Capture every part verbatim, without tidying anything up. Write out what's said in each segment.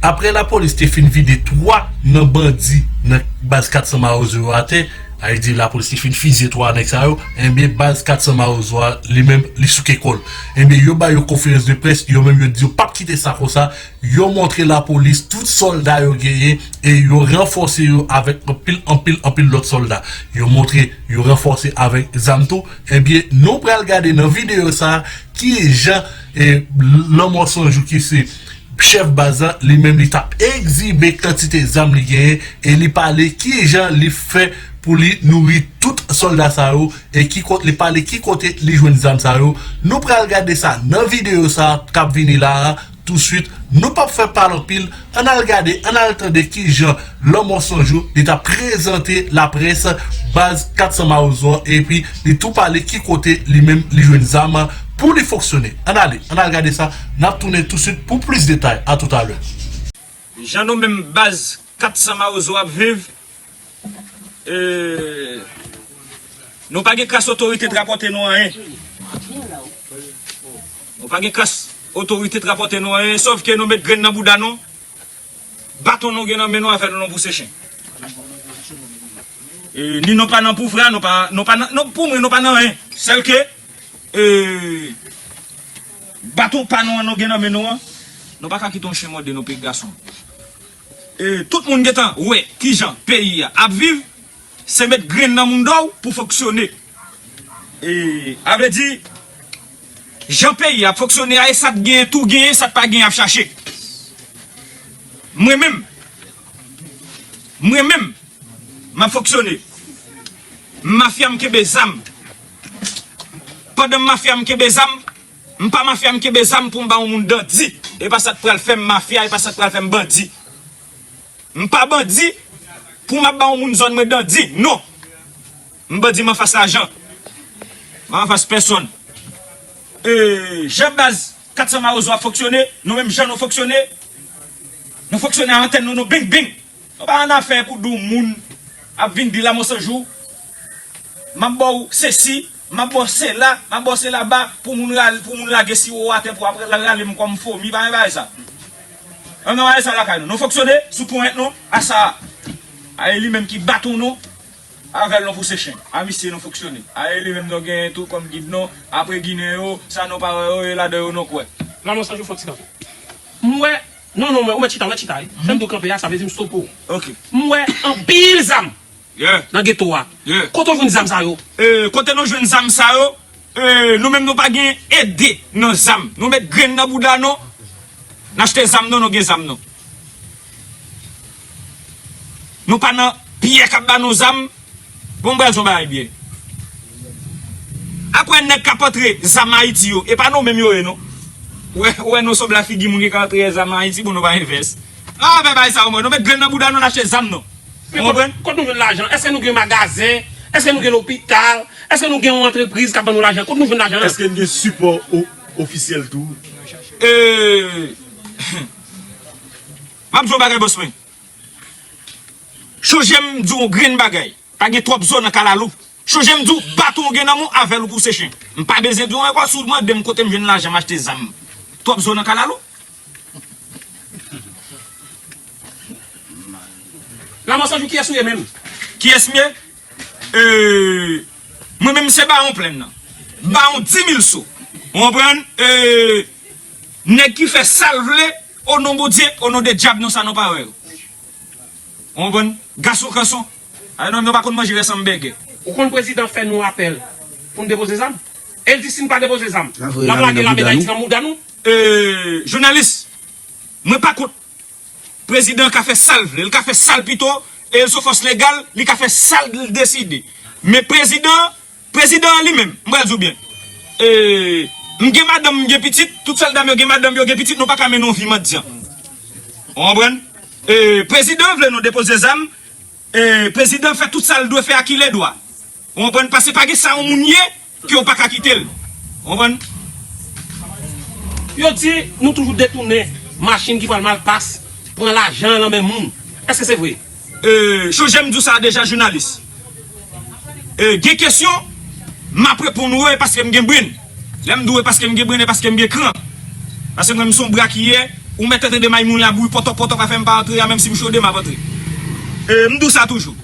Apre lapolis te fin vide twa nan bandi nan baz kat san Mawozo yo atè, sa vle di lapolis te fin fizye twa nèg sa yo, enben baz kat san Mawozo a li menm li souke kò l. Enben yo ba yo konferans de près, yo menm yo di yo p ap kite sa konsa, yo montre lapolis tout sòlda yo genyen e yo ranfòse yo avèk anpil, anpil, anpil lòt sòlda. Yo montre yo ranfòse avèk zam tou. Enben nou pral gade nan videyo sa a kijan e Lanmò San Jou ki se chèf baz la, li menm li t ap egzibe kantite zam li genyen e li pale kijan li fè pou li nouri tout sòlda sa yo e ki kote li pale ki kote li jwenn zam sa yo. Nou pral gade sa nan videyo sa k ap vini la a touswit. Nou p ap fè pale anpil, ann al gade, ann al tande kijan Lanmò San Jou li t ap prezante laprès baz kat san Mawozo epi li tou pale ki kote li menm li jwenn zam pou li fonksyone. Ann ale, ann al gade sa, n ap tounen touswit pou plis detay. A toutalè. Jan nou menm baz kat san Mawozo ap viv, e, nou pa gen kras otorite t rapòte nou anyen. Nou pa gen kras otorite t rapòte nou anyen, sòf ke nou met grenn nan bouda nou, baton nou gen nan men nou, afè nou nan pouse chen. E, ni nou pa nan pouvwa, nou pa, nou pa nan, nou, pou mwen, nou pa nan anyen. Sèl ke, e, baton pa nou an nou gen nan men nou an, nou pa ka kite yon chen mòde nou pik gason. E, tout moun gentan wè kijan peyi a ap viv, se met grenn nan mouda w pou fonksyone. E, a vle di, jan peyi a ap fonksyone a, e sa t genyen tou genyen, sa t pa genyen ap chache. Mwen menm, mwen menm, m ap fonksyone. M mafya, m kenbe zam. Pandan m mafya, m kenbe zam, m pa mafya, m kenbe zam pou m ba yon moun dandi. E pa sa k pral fè m mafya, e pa sa k pral fè m bandi. M pa bandi pou m ap ba yon moun zòn mwen dandi, non. M bandi m anfas lajan. M pa anfas pèsonn. E, jan baz kat san Mawozo ap fonksyone, nou menm jan nou fonksyone, nou fonksyone a antèn nou, nou bing bing. Nou pa annafè pou di w moun ap vin di Lanmò San Jou, m ap ba w sesi, m ap ba w sela, m ap ba w sela ba, pou moun ral-, pou moun lage siwo atè pou ap rale m kòm fomi, pa gen bagay sa. An, nan bagay sa lakay nou. Nou fonksyone sou ponyèt nou, a sa a. A e li menm ki baton nou, avè l nou pouse chen. A misye nou fonksyone. A e li menm nou genyen tou kòm gid nou, apre Ginen yo, sa nou pa wè yo, e ladan yo nou kwè. Lanmò San Jou fò ti kanpe. M wè, non, non, mwen, ou mèt chita, ou mèt chita, wi. Fè m di w kanpe a, sa vle di m stope w. Ok. M wè anpil zam Yeah. nan geto a. Yeah. Kote w jwenn zam sa yo? E, kote nou jwenn zam sa yo? E, nou menm nou pa gen ede nan zam. Nou met grenn nan bouda nou. N achte zam nou, nou gen zam nou. Nou pa nan piyè k ap ba nou zam. Bon, m pral di yon bagay byen. Apre nèg k ap antre zam Ayiti yo, e pa nou menm yo ye non. Ou wè, ou wè nou sanble a figi moun ki ka antre zam Ayiti, bon nou pa gen vès. Ann fè bagay sa yo mwen, nou met grenn nan bouda nou, n achte zam nou. Men Ou konprann? Kot nou jwenn lajan? Èske nou gen magazen? Èske nou gen lopital? Èske nou gen yon antrepriz k ap ban nou lajan? Kot nou jwenn lajan an? Èske n gen sipò o-, ofisyèl tou? E, m ap di w yon bagay, bòs mwen. Chonje m di w yon grenn bagay. Pa gen twòp zo nan kalalou. Chonje m di w, baton w gen nan men w, avè l ou pouse chen. M pa bezwen di w ankò, si w mande m kote m jwenn lajan m achte zam. Twòp zo nan kalalou. Lanmò San Jou, kiyès ou ye menm? Kiyès m ye? E, mwen menm se Bawon Plèn nan. Bawon di mil sou. Ou konprann? E, nèg ki fè sa l vle, o non Bondye, o non de dyab, non sa nou pa wè yo. Ou konprann? Gason kanson. Ay non, nou pa konn manje rès anbègè. Ou konn prezidan fè nou apèl pou n depoze zam? E l di si n pa depoze zam, l ap lage lame Dayiti nan mouda nou? E, jounalis, mwen pa kont. Prezidan ka fè sa l vle, l ka fè sa l pito, e l sou fòs legal, li ka fè sa l deside. Men prezidan, prezidan an li menm, m pral di w byen. E, m gen madanm, m gen pitit, tout sòlda m yo gen madanm, yo gen pitit, nou pa ka mennen yon vi mandyan. Ou konprann? E, prezidan vle nou depoze zam, e, prezidan fè tout sa l dwe fè a ki ledwa. Ou konprann? Paske pa gen sa yon moun ye, ke w pa ka kite l. Ou konprann? Yo di nou toujou detounen machin ki pral Malpas, pran lajan nan men moun. Èske se vre? E, chonje m di w sa deja, jounalis. E, gen kesyon, m ap reponn ou wi paske m gen brenn. Lè m di w wi paske m gen brenn, e paske m gen kran. Paske mwen, m se yon bra ki ye, Ou mèt tande may moun labouyi pòtòpòtò pa fè m pa antre a, menm si m chode m ap antre. E, m di w sa toujou.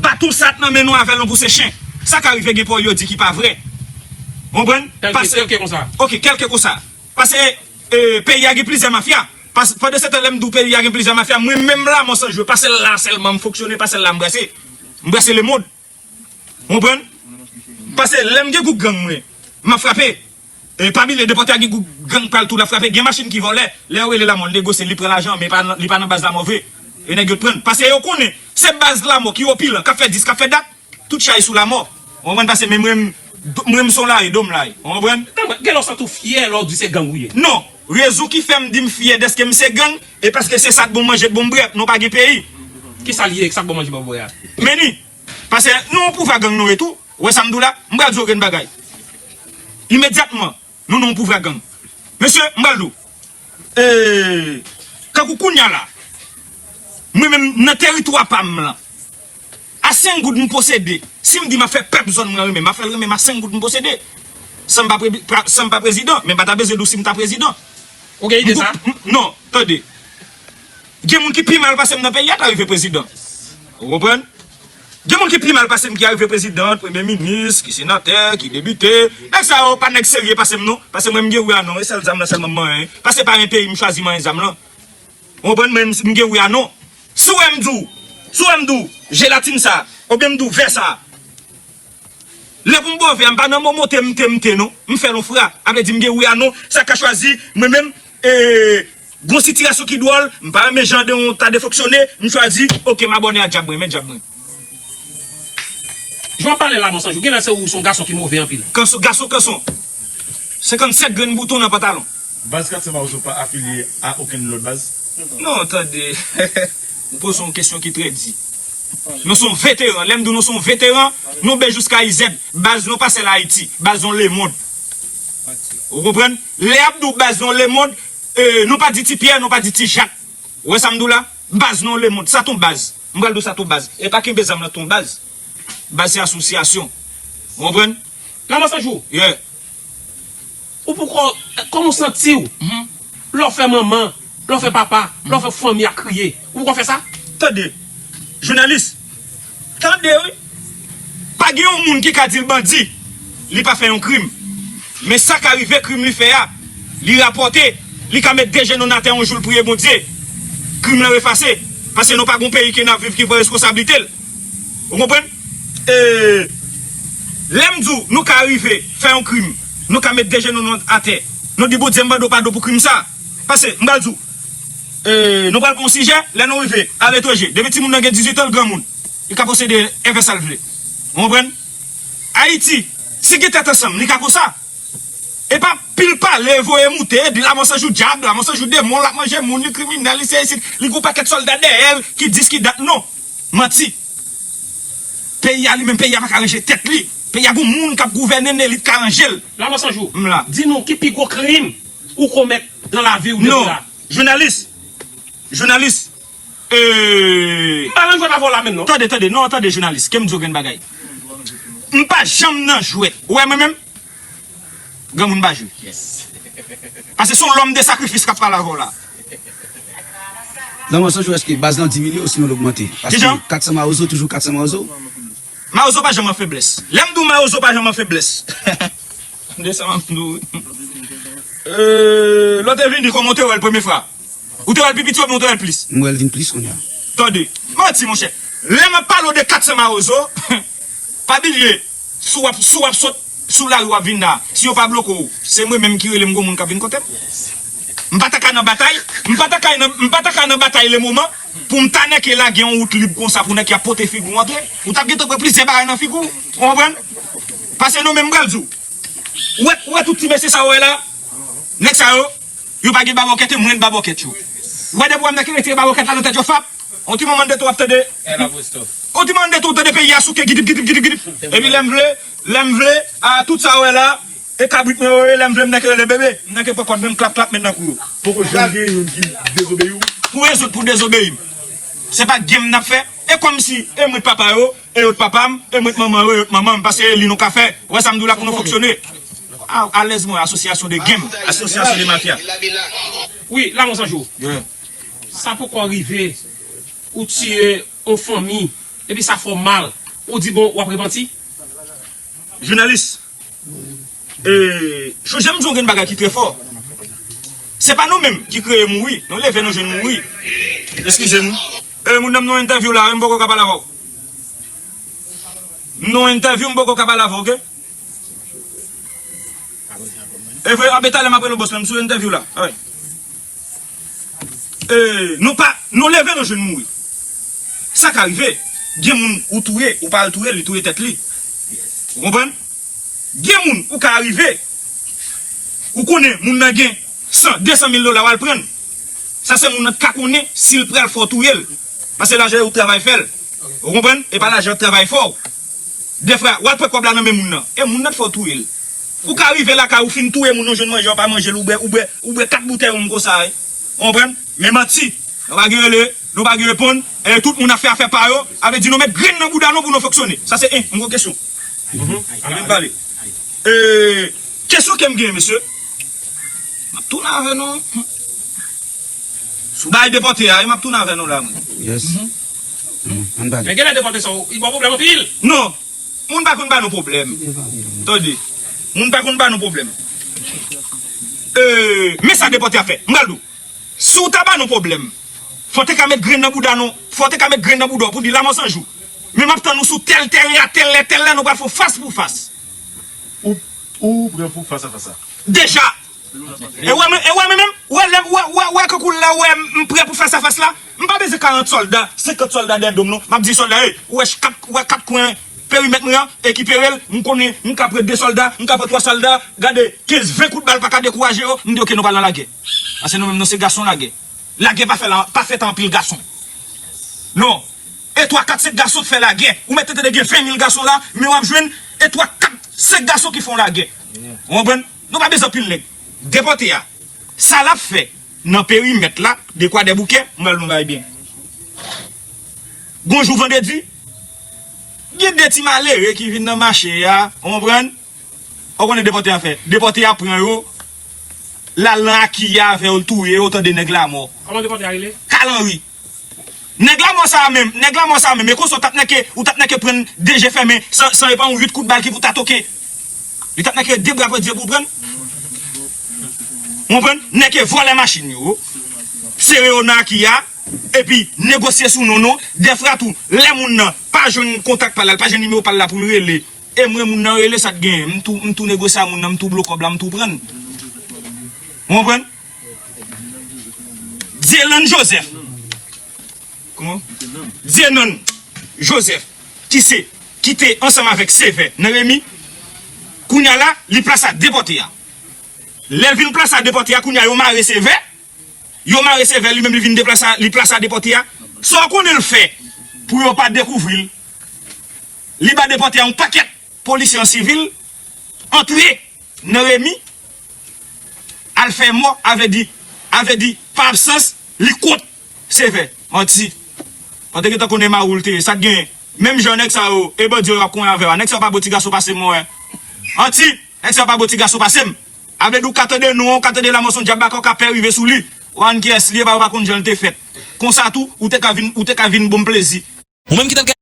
Baton sa t nan men nou avè l nou pouse chen. Sa ka rive gen pawòl yo di ki pa vrè. Ou konprann? Kèlke, kèlke konsa. Ok, kèlke konsa. Paske, e, peyi a gen plizyè mafya. Pas, pandan se tan lè m di w peyi a gen plizyè mafya, mwen menm la mò san jwe, pa sèl la sèlman m fonksyone, pa sèl la m brase. M brase lemonn. Ou konprann? Paske lè m gen gwoup gang mwen, m ap frape. E pa bliye, nenpòt lè gen gwoup gang pral tou l ap frape. Gen machin ki vòlè. Lè yo rele Lamò, l negosye, li pran lajan, men pa nan, li pa nan baz Lamò vre. E nèg yo t pran. Paske yo konnen, se baz Lamò ki opilan, k ap fè dis, k ap fè dat, tout chay sou Lamò. Ou konprann? Paske men mwen, mwen, mwen m son lari, do m lari. Ou konprann? Gen lè w santi w fyè lè w di se gang ou ye. Non. Rezon ki fè m di m fyè dèske m se gang, e paske se sa k bon manje, k bon bwè, nou pa gen peyi. Kisa l ye, sa k bon manje, bon bwè a? Meni. Paske nou yon pouvwa gang nou ye tou. Ou wè sa m di w la? M pral di w okenn bagay. Imedyatman, nou nan yon pouvwa gang. Mesye, m pral di w. E, kankou kounye a la, mwen menm nan teritwa pa m lan, a senk goud m posede. Si m di m ap fè pèp zòn mwen renmen m, m ap fè l renmen m a senk goud m posede. San m pa pre-, pa, san m pa prezidan, men m pa ta bezwen di w si m ta prezidan. Ou gen ide sa? M pou-, m, non, tande. Gen moun ki pi mal pase m nan peyi a ta rive prezidan. Ou konprann? Gen moun ki pi mal pase m ki arive prezidan, premye minis, ki senatè, ki depite. Nèg sa yo pa nèg serye pase m non. Pase mwen m gen wi a non. E sèl zam nan sèlman m manyen. Pase pa gen peyi m chwazi manyen zam lan. Ou konprann mwen m gen wi a non. Si w wè m di w, si w wè m di w, jelatin sa, oubyen m di w vè sa. Lè pou m bwè vè a, m pa nan momo te m te m te non. M fè l on fra. A vle di m gen wi a non. Sa ka chwazi, mwen menm, e, gon sitiyasyon ki dwòl, m pa renmen jan de yon ta de fonksyone, m chwazi, oke, m abòne a dyab mwen, men dyab mwen. Jan w ap pale la, Monsonjou, genlè se ou, se yon gason ki move anpil. Kanson, gason, kanson. Senkannsèt grenn bouton nan pantalon. Baz Katsan Mawozo pa afilye a okenn lòt baz? Non, tande. Ou poze yon kesyon ki trè di. Nou se yon veteran. Lè m di w nou se yon veteran, nou B jiska I Z. Baz nou pa sèl Ayiti. Baz nou lemonn. Ou konprann? Lè y ap di w baz nou lemonn, e, nou pa di Ti Pyè, nou pa di Ti Jak. Ou wè sa m di w la? Baz nou lemonn. Sa t on baz. M pral di w sa t on baz. E pa kenbe zam nan t on baz. Baz se asosyasyon. Ou konprann? Lanmò San Jou. Yeah. Ou poko, kòman w santi w? Mhm. Lè w fè manman, lè w fè papa, lè w fè fanmi a kriye, ou poko fè sa? Tande, jounalis, tande wi. Pa gen yon moun ki ka di l bandi, li pa fè yon krim. Men sa ka rive krim li fè a, li rapòte, li ka met de jenou n atè yon jou l priye Bondye. Krim lan efase, paske nou pa gon peyi ke n ap viv ki pran reskonsablite l. Ou konprann? E, lè m di w, nou ka rive fè yon krim, nou ka met de jenou nou atè, nou di Bondye m mande w padon pou krim sa. Paske, m pral di w, e, nou pral pran yon sijè, lè nou rive aletranje, depi timoun nan gen dizuit an, l granmoun, li ka posede enfè sa l vle. Ou konprann? Ayiti, si gen tèt ansanm, li ka konsa. E pa pil pale, voye moute, di Lanmò San Jou dyab, Lanmò San Jou demon, l ap manje moun, li kriminèl, li se isit, li gon pakèt sòlda dèyè l, ki dis, ki dat, non. Manti. Peyi a li menm, peyi a pa ka ranje tèt li. Peyi a gon moun k ap gouvène n, elit ka ranje l. Lanmò San Jou, m la. Di nou ki pi gwo krim ou komèt nan lavi w depi la? Non. Jounalis. Jounalis. E, m pa nan jwèt avè w la menm non. Tande, tande, non, tande, jounalis, ke m di w grenn bagay. M pa janm nan jwèt. Ou wè mwen menm? Granmoun pa jwe. Paske se yon lòm de sakrifis k ap pale avè w la. Lanmò San Jou, èske baz lan diminye osinon l ogmante? Paske Katsan Mawozo toujou Katsan Mawozo. Mawozo pa janm an feblès. Lè m di w Mawozo pa janm an feblès. M desann m ap di w. E, lè w te vini, kòman w te wè l premye fwa? Ou te wè l pi piti oubyen ou te wè l plis? M wè l vin plis kounye a. Tande, manti, monchè. Lè m ap pale w de Katsan Mawozo, pa bliye, si w ap, si w ap sot sou lari w ap vin la, si yo pa bloke w, se mwen menm ki rele m, gon moun k ap vin kote m. M pa ta ka nan batay, m pa ta ka nan, m pa ta ka nan batay lemoman pou m ta nèke lage yon wout lib konsa pou nèg ki ap pote figi w antre. Ou t ap gentan pran plizyè bagay nan figi w. Ou konprann? Paske nou menm, m pral di w. Ou wè, ou wè tout ti mesye sa w wè la? Nèg sa yo, yo pa gen babòkèt, e mwen babòkèt yo. Ou wè depi w wè m nan ki retire babòkèt la nan tèt yo fap. On ti moman de tou w ap tande. On ti moman de tou w tande peyi a souke gidip, gidip, gidip, gidip. Epi lè m vle, lè m vle, a tout sa w wè la, e kabrit mwen yo ye, lè m vle m nan ke rele bebe, m nan ke pran kòd mwen m klap, klap, met nan kou yo. Poko janm gen youn ki dezobeyi w? Pou rezoud, pou dezobeyi m. Se pa game n ap fè. E kòmsi, e mwen t papa yo, e yo t papa m, e mwen t manman yo, e yo t manman m, paske e li nou ka fè. Ou wè sa m di w la pou nou fonksyone. A, alèz mwen, asosyasyon de gang, asosyasyon de mafya. Wi, Lamò Sanjou. Sa poko rive ou tiye yon fanmi, epi sa fè w mal, ou di bon, w ap repanti? Jounalis, e, chonje m di w gen bagay ki trè fò. Se pa nou menm ki kreye mouri, nou leve nou jwenn mouri. Eskize m. E, moun nan m nan yon entèvyou la, m poko ka pale avè w. M nan yon entèvyou, m poko ka pale avè w, oke? E vre, anben talè m ap rele w bòs mwen, m sou entèvyou la. Alright. E, nou pa, nou leve nou jwenn mouri. Sa ka rive. Gen moun ou touye, ou pa al touye, li touye tèt li. Ou konprann? Gen moun ou ka rive, ou konnen moun nan gen san, de san mil dola, w al pran l. Sa se moun nan ka konnen si l pral fè w touye l. Paske lajan yo ou travay fè l. Ou konprann? E pa lajan travay fè w. Dèfwa, w al pran kòb la nan men moun nan. E moun nan t fè w touye l. Ou ka rive lakay ou fin touye moun nan, jwenn manje, w pa manje l, ou bwè, ou bwè, ou bwè kat boutèy wonm konsa, wi. Ou konprann? Men manti. Nou pa gen rele, nou pa gen reponn. E tout moun ap fè afè pa yo. Sa vle di nou met grenn nan bouda nou pou nou fonksyone. Sa se en, yon gwo kesyon. Anben m pale. E, kesyon ke m gen, mesye. M ap tounen avè nou. Sou bagay depòte a, wi, m ap tounen avè nou la, mwen. Yes. Men genlè depòte sa, li ba w pwoblèm anpil. Non. Moun pa konn ba nou pwoblèm. Tande. Moun pa konn ba nou pwoblèm. E, men sa depòte a fè. M pral di w. Si w ta ba nou pwoblèm, fò w te ka met grenn nan bouda nou. Fò w te ka met grenn nan bouda w pou di Lamò Sanjou. Men m ap tann ou sou tèl tèren a, tèl lè, tèl lè, nou pral fè w fas pou fas. Ou, ou prè pou fas a fas la? Deja! E wè men, e wè men menm, wè lè, wè, wè, wè kankou la, wè m prè pou fas a fas la. M pa bezwen karant sòlda, senkant sòlda dèyè do m non. M ap di sòlda, ey, ou wè kat, ou wè kat kwen perimèt mwen an, ekipere l, m konnen, m ka pran de sòlda, m ka pran twa sòlda, gade, kenz, ven kout bal pa ka dekouraje yo, m di oke nou pral nan lagè. Paske nou menm nou se gason lagè. Lagè pa fè la, pa fèt anpil gason. Non. E twa, kat, senk gason k fè lagè. Ou mèt tande gen ven mil gason la, men w ap jwenn e twa, kat, senk gason ki fè yon lagè. Ou konprann? Nou pa bezwen anpil nèg. Depòte a, sa l ap fè nan perimèt la, de Kwadèboukè, m pral di w yon bagay byen. Gon jou vandredi, gen de ti malere ki vin nan mache a, ou konprann? Ou konnen depòte a fè? Depòte a pran yo, l al nan Aki a avè yo, l touye yo, tande nèg Lamò. Kòman depòte a rele? Kalanri. Nèg Lamò sa a menm, nèg Lamò sa a menm, e konsa w t ap nèke, ou t ap nèke pran de je fèmen, san, san epa yon uit kout bal ki pou ta toke. Li t ap nèke de bra pran de pou pran. Ou konprann? Nèke vòlè machin yo, sere yo nan Aki a, epi negosye sou non nou. Dèfwa tou, lè moun nan pa jwenn kontak pa l la, li pa jwenn nimewo pa l la pou l rele, e mwen moun nan rele, sa k genyen? M tou, m tou negosye a moun nan, m tou blo kòb la, m tou pran l. Ou konprann? Dielan Joseph. Kòman? Dienan Joseph, ki se, ki te ansanm avèk Sevè nan Remi, kounye a la, li plase a depòte a. Lè l vin plase a depòte a, kounye a yo mare Sevè, yo mare Sevè, li menm li vin deplase a, li plase a depòte a. Sa w konnen l fè pou yo pa dekouvri l? Li ba depòte a yon pakèt polisye an sivil, antre nan Remi, al fè mò, avè di, avè di, pa absans, li kont Sevè. Manti. Ou te gentan konnen mari w l te ye. Sa k genyen? Menm jan nèg sa yo, e bandi yo ap konyen avè w a. Nèg sa yo pa bon ti gason pase m, mwen. Manti. Nèg sa yo pa bon ti gason pase m. Avè di w ka tande non, w ka tande Lamò s on dyab baka, w ka pè rive sou li. W a konn kiyès li ye, pa, w pa konn jan l te fèt. Konsa tou, ou te ka vin, ou te ka vin bon plezi. Ou menm ki t ap